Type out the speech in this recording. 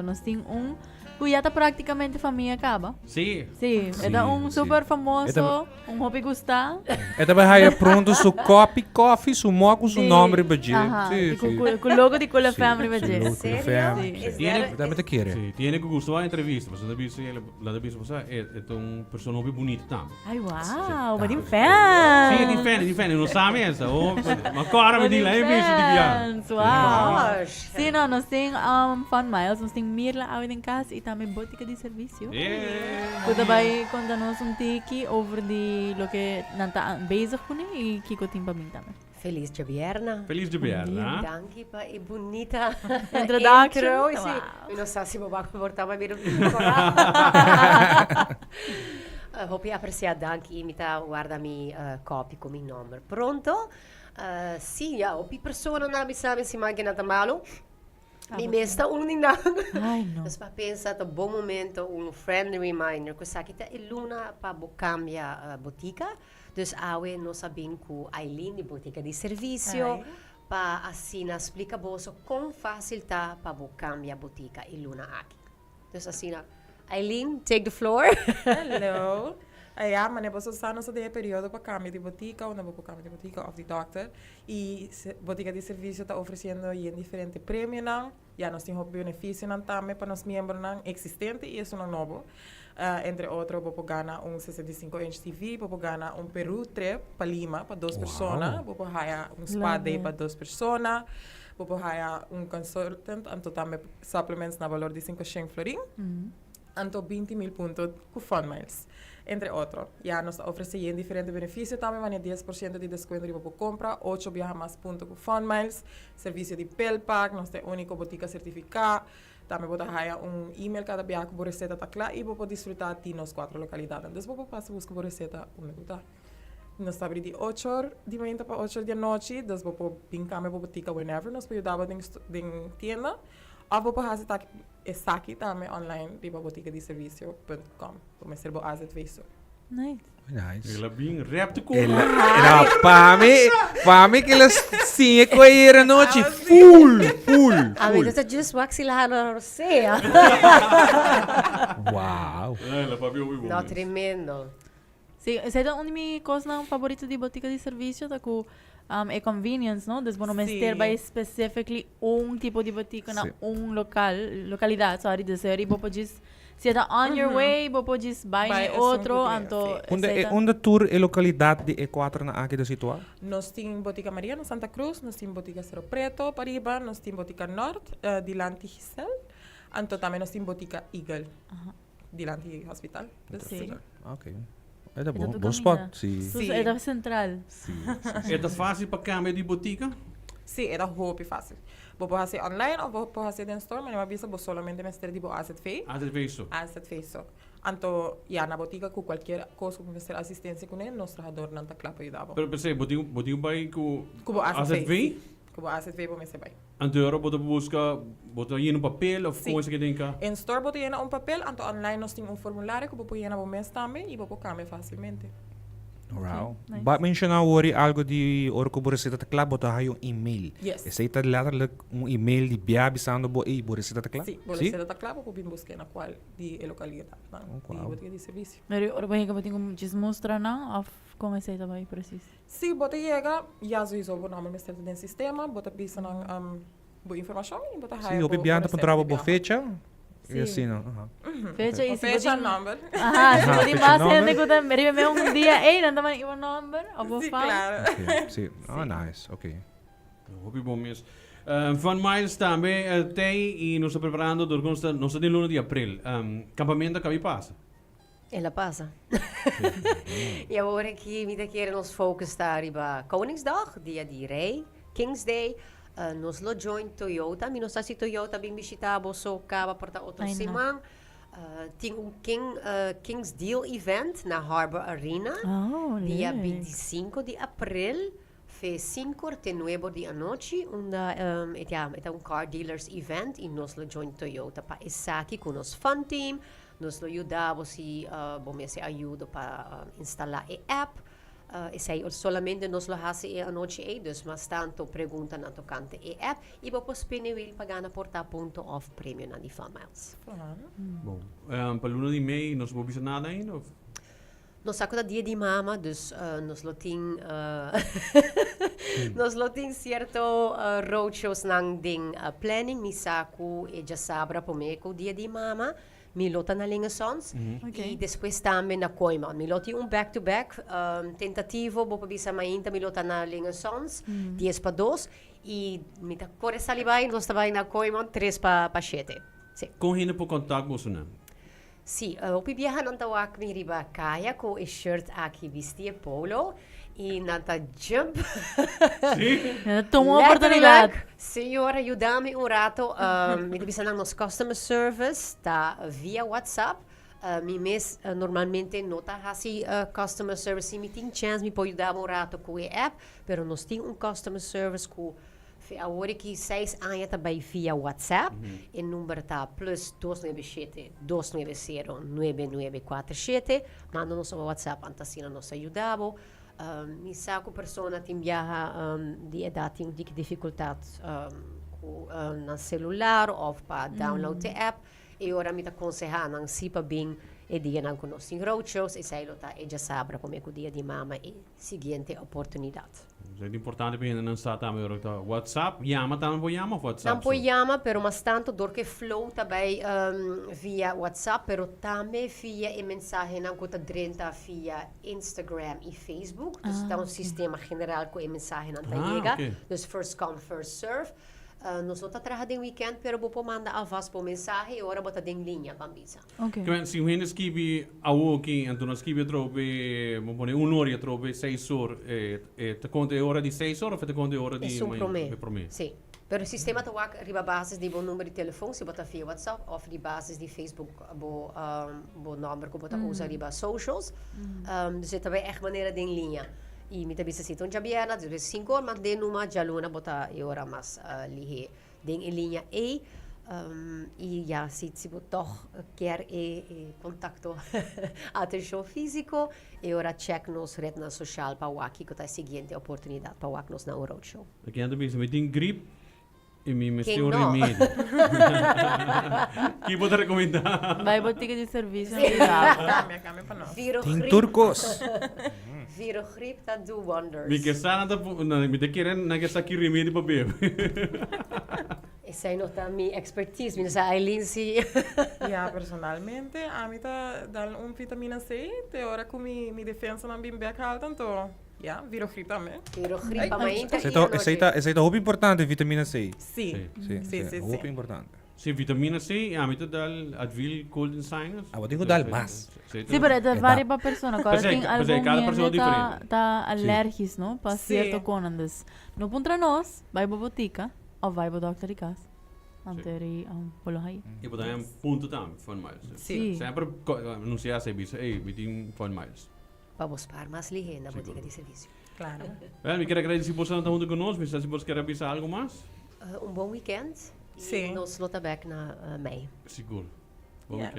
Nos tin un cu ya ta practicamente famia caba. Sí. Sí, e ta un super famoso, un hopi gusta. E ta bay haya pronto su kopi koffie, su mok cu su nomber riba dje. Aha, Sí, y sí. cu logo di Cool Sí, FM riba su dje. logo Cool FM. Sí. Is Tiene- that Tambe ta kere. Sí, tiene cu gusta e entrevista, pasobra ta bisa, la ta bisa, pasobra e ta un persona hopi bunita tambe. Ay, wow, bo tin fans. Sí, tin fans, tin fans. No sa mesa. Oh, ma cora mi Bo tin tin la e bisto di bia. fans, wow. Gosh. Sí, no, nos tin um, Fun Miles, nos tin Mirla awe den cas y tambe Botica di Servicio. Yeah. Cu ta bay conta nos un tiki over di loke nan ta bezig cune y kico tin pa bin tambe. Feliz djabierna. Feliz djabierna. Danki pa e bunita Introduction. intro. Sí. Wow. Mi no sa si bo ba comporta ma mira un cora. Hopi aprecia danki y mi ta warda mi copy cu mi nomber pronto. Sí, ya hopi persona nan a bisa mi siman ke nan ta malo. Mi mes ta un di nan. Ay, no. Dus pa pensa ta bon momento un friendly reminder cu esaki ta e luna pa bo cambia botica. Dus awe nos a bin cu Aileen di Botica di Servicio pa asina splica boso con facil ta pa bo cambia botica e luna aki. Dus asina, Aileen, take the floor. Hello. Ya, mane boso sa nos ta den e periodo pa cambia di botica, unda bo por cambia di botica of di dokter. Y Botica di Servicio ta ofreciendo yen diferente premionan. Ya nos tin hopi beneficionan tambe pa nos miembronan existente y esunnan nobo. Entre otro bo por gana un 65 inch TV, bo por gana un Peru trip pa Lima pa dos persona, bo por haya un spa day pa dos persona, bo por haya un consultant anto tambe supplements na balor di 500 florin. Anto 20.000 punto cu Fun Miles, entre otro. Ya nos ta ofrece yen diferente beneficio tambe, wanneer 10% di descuento riba bo compra, ocho biaha mas punto cu Fun Miles, servicio di Pillpack, nos ta e unico botica certifica, tambe bo ta haya un email cada biaha cu bo receta ta cla y bo por disfruta di nos cuatro localidadnan. Dus bo por pasa busca bo receta unda cu ta. Nos ta abri di ocho or di mainta pa ocho or di anochi, dus bo por bin cambia bo botica whenever, nos por yuda bo den tienda of bo por haci ta Esaki tambe online riba boticadiservicio.com. Bo mester bo AZV so. Nice. Nice. El a bin rep te El, komo. no, pa mi, pa mi que les sigue cu ayer anoche. Full, full, A mi full. ta just wak si la hano rosea. Wow. El a papia hopi bon No, mes. tremendo. Sí, esei ta un di mi kosnan favorito di botika di servisio ta ku e convenience, no? Dus bo no mester bai specifically un tipo di botika na un lokal, lokalidat, sorry, dus eri bo por djis, si e ta on your way, bo por djis bai na e otro, anto Unda esei e ta. unda tur e lokalidat di e kuaternan aki ta situá? Nos tin Botica Maria na Santa Cruz, nos tin Botica Cerro Preto pariba, nos tin Botica Nort dilanti Giselle, anto tambe nos tin Botica Eagle. Dilanti hospital. Sí. Ok. E ta bon, bon spot. Sí. Sí. E ta central. Sí, sí, sí. E ta fácil pa cambia di botica? Sí, e ta hopi fácil. Bo por haci online of bo por haci den store, ma mi a bisa bo solamente mester di bo AZV. AZV so. AZV so. Anto, ya, na botica cu cualkier cos cu bo mester asistencia cune, nos trahadornan ta cla pa yuda bo. Pero p'esei, bo tin, bo tin bai cu Cu bo AZV. AZV? Cu bo AZV bo mester bai. Anto ora bo ta busca, bo ta yena un papel of Sí. con esaki den ka? In store bo ta yena un papel, anto online nos tin un formulario cu bo por yena bo mes tambe y bo por cambia facilmente. Wow. Nice. Bo a menciona awor algo di ora cu bo receta ta cla, bo ta haya un email. Yes. Esey ta letterlijk un email di bia bisando bo, ey, bo receta ta cla? Sí, bo receta ta cla, bo por bin busca na cual di e localidadnan Oh, di wow. botica di servicio. Pero ora bo yega bo tin cu djis mustra nan of con esey ta bay precies? Si bo ta yega, ya souiso bo nomber mester ta den sistema, bo ta bisa nan bo informashon i bo ta Si, haya hopi bo biaha ta bo puntra bo resepto bo di biaha. fecha i Sí. asina, aha. Fecha i Bo si bo fecha, tin nomber. Aha, si bo Aha, tin fecha, mas nomber. hende ku ta riba e un dia, ey, nan ta manda i bo nomber of bo Si, fam. klaro. Ok, si. Oh, nice, ok. Hopi bon mes. Fun Miles tambe tei i nos ta preparando dor ku nos ta nos ta den luna di april. Kampamento a kabi pasa. El a pasa. I awor aki mi ta kere nos focus ta riba Koningsdag, dia di Rey, King's Day. Nos lo join Toyota. Mi no sa si Toyota bin bishita boso caba por ta otro Ay, no. siman. Tin un King, King's Deal event na Harbor Arena. Oh, Dia leuk. 25 di april, fe 5 or te 9 or di anochi, unda e ta, e ta un car dealers event y nos lo join Toyota pa esaki cu nos fun team. Nos lo yuda bo si bo mester ayudo pa instala e app. Esey solamente nos lo haci e anochi ey, dus mas tanto preguntanan tocante e app y bo por spin e wheel pa gana por ta punto of premionan di Fun Miles. Bon, pa luna di mei nos no por bisa nada ainda of? Nos sa cu ta dia di mama, dus nos lo tin nos lo tin cierto roadshowsnan den planning. Mi sa cu e djasabra prome cu dia di mama mi lo ta na Lingesons y despues tambe na Kooiman. Mi lo tin un back to back tentativo, bo por bisa mainta mi lo ta na Lingesons 1:50 y mi ta core sali bay, nos ta bay na Kooiman 6:45. Si. Con hende por contact bosonan? Si, hopi biaha nan ta wak mi riba kaya ku e shirt aki bisti, e polo, i nan ta jump. Sí? Nan ta tuma un oportunidat. Letterlijk, Señora, yuda mi un rato. Mi ta bisa nan nos customer service ta via WhatsApp. Mi mes normalmente no ta hasi customer service. Si mi tin chance mi por yuda bo un rato ku e app, pero nos tin un customer service ku Fe awor aki seis aña ta bai via WhatsApp. E number ta plus 297 290 9947. Manda nos un WhatsApp anta asina nos ta yuda bo. Mi sa ku persona tin biaha di edat tin un tiki difikultat ku nan selular òf pa download e app. E ora mi ta konsehá nan si pa bin e dianan ku nos tin roadshows, esei lo ta e djasabra promé ku dia di mama e siguiente oportunidat. Esei ta importante pa hendenan sa tambe ora ku ta WhatsApp, yama tambe por yama òf WhatsApp Nan por yama pero mas tantu dor ku e flow ta bai via WhatsApp pero tambe via e mensahenan ku ta drenta via Instagram i Facebook. Dus ta un sistema general ku e mensahenan ta yega. Dus first come first serve. Nos no ta traha den weekend pero bo por manda alvast bo mensahe y ora bo ta den linea ban bisa. Ok. Kimen si un hende skibi awoki anto nan skibi atrobe bo pone un or y atrobe 6 or e ta konta e ora di 6 or of e ta konta e ora di Esun prome. E prome. Si. Pero e sistema ta wak riba basis di bo number di telefon si bo ta via WhatsApp of di basis di Facebook bo bo nomber ku bo ta usa riba socials. Dus e ta bai echt manera den linea. I mi ta bisa si ta un djabièrnè, despues 5 or, mas den numa djaluna bo ta e ora mas lihé den e liña ei. I ya, si si bo tòg kier e e kontakto atenshon físiko, e ora chèk nos retnan soshal pa wak kiko ta e siguiente oportunidat pa wak nos na un roadshow. Aki nan ta bisa mi tin grip I mi mester Ken un no? remedi. Ki bo ta recomenda? Bai botica di servicio na Iraq. Cambia, cambia pa nos. Tin Virogrip. tur kos. Virogrip ta do wonders. Mi ke sa nan ta pu- na, mi ta kere nan ke sa ki remedi pa bebe. Esei no ta mi expertise. Mi no sa Eileen si. Ja, personalmente, ami ta dal un vitamina C te ora ku mi, mi defensanan bin bek alto, anto Ja, virogrip tambe. Virogrip pa mainta Esei y ta, anochi. esei ta, esei ta hopi importante, vitamina C. Sí. Sí. Sí, Sí, sí, sí, hopi sí. importante. Sí, vitamina C y ami ta dal Advil Cold and Sinus. Ah, bo tin ku dal mas. Sí, pero e ta E varia da. pa persona. Kòrda P'esei, tin p'esei algun kada persona hende ta, diferente. ta alergis, no? Pa Sí. sierto konan. Dus no puntra nos, bai bo botika of bai bo dòkter di kas. Anto eri bo lo haña. Y bo ta haña punto tambe, Fun Miles. Sí. Semper anuncia esei bisa, ey, mi tin Fun Miles. Pa bo spaar mas lihé na botica di servicio. Claro. Well, mi quier agradeci boso nan ta hunto cu nos. Mi sa si boso quier a bisa algo mas. Un bon weekend. Sí. Y nos lo ta back na mei. Sigur. Bon Yeah. weekend.